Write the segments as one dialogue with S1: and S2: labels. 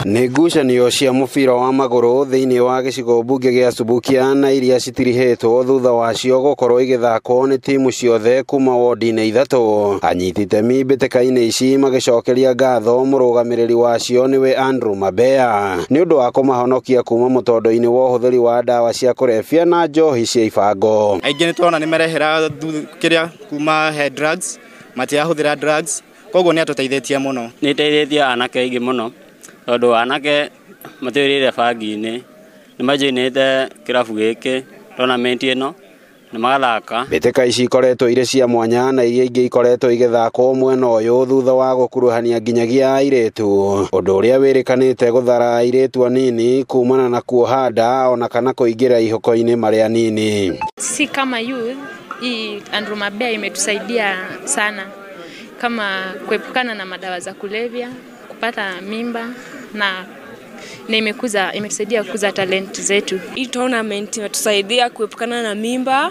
S1: Nĩ ngucanio cia mũbira wa magũrũ thĩinĩ wa gĩcigo mbunge gĩa Subukia na iria citirihĩtwo thutha wacio gũkorwo igĩthakwo nĩ timu ciothe kuma wodi-inĩ ithatũ. Anyiti itemi mbĩtĩka-inĩ ici magĩcokeria ngatho mũrũgamĩrĩri wacio nĩwe Andrew Mabea nĩ ũndũ wa kũmahonokia kuma mũtondo-inĩ wa ũhũthĩri wa ndawa cia kũrebia na njohi cia ibango.
S2: Aingĩ nĩ tũrona nĩ marehera kĩrĩa kuma he drugs, matirahũthĩra drugs, koguo nĩ atũteithĩtie mũno.
S3: Nĩ ĩteithĩtie anake aingĩ mũno tondũ anake matĩũrĩire bangi-inĩ, nĩ majoinĩte kĩrabu gĩkĩ tournament ĩno na magathaka.
S1: Mbĩtĩka ici ikoretwo irĩ cia mwanya na iria ingĩ ikoretwo igĩthakwo mwena ũyũ thutha wa gũkuruhania nginyagia airĩtu, ũndũ ũrĩa wĩrĩkanĩte gũthara airĩtu anini kumana na kuoha nda ona kana kũingĩra ihoko-inĩ marĩ anini.
S4: Si kama youth, hii Andrew Mabea imetusaidia sana kama kuepukana na madawa za kulevya, kupata mimba na imetusaidia kukuza talent zetu.
S5: Hii tournament imetusaidia kuepukana na mimba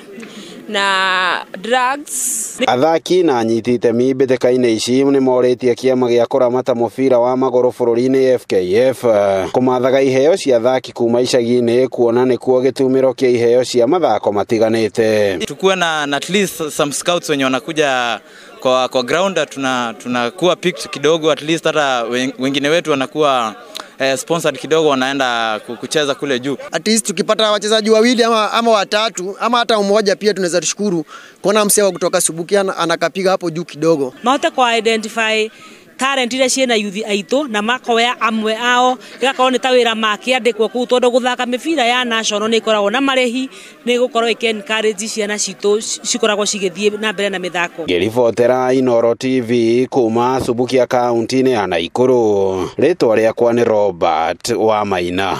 S5: na drugs.
S1: Athaki na anyiti itemi mbĩtĩka-inĩ ici nĩ morĩtie kĩama gĩa kũramata mũbira wa magũrũ bũrũri-inĩ FKF kũmathaga iheo cia athaki kuma icagi-inĩ kuona nĩkuo gĩtumĩro kĩa iheo cia mathako matiganĩte.
S6: Tukuwe na at least some scouts wenye wanakuja kwa ground, tunakuwa picked kidogo, at least hata wengine wetu wanakuwa sponsored kidogo, wanaenda kucheza kule juu.
S7: At least tukipata wachezaji wawili ama watatu ama hata mmoja pia tunaweza tushukuru kuona msee wa kutoka Subukia anakapiga hapo juu kidogo.
S8: Mahote kwa identify talent iria ciĩna youth aitũ na makoya amwe ao igakorwo nĩ ta wĩra makĩandĩkwo kũu tondũ gũthaka mĩbira ya national nĩ ĩkoragwo na marĩhi, nĩ gũkorwo ĩkĩ encourage ciana citũ cikoragwo cigĩthiĩ na mbere na mĩthako.
S1: Ngĩribotera Inooro TV kuma Subukia kaunti-inĩ ya Nakuru, rĩtwa rĩakwa nĩ Robert Wamaina.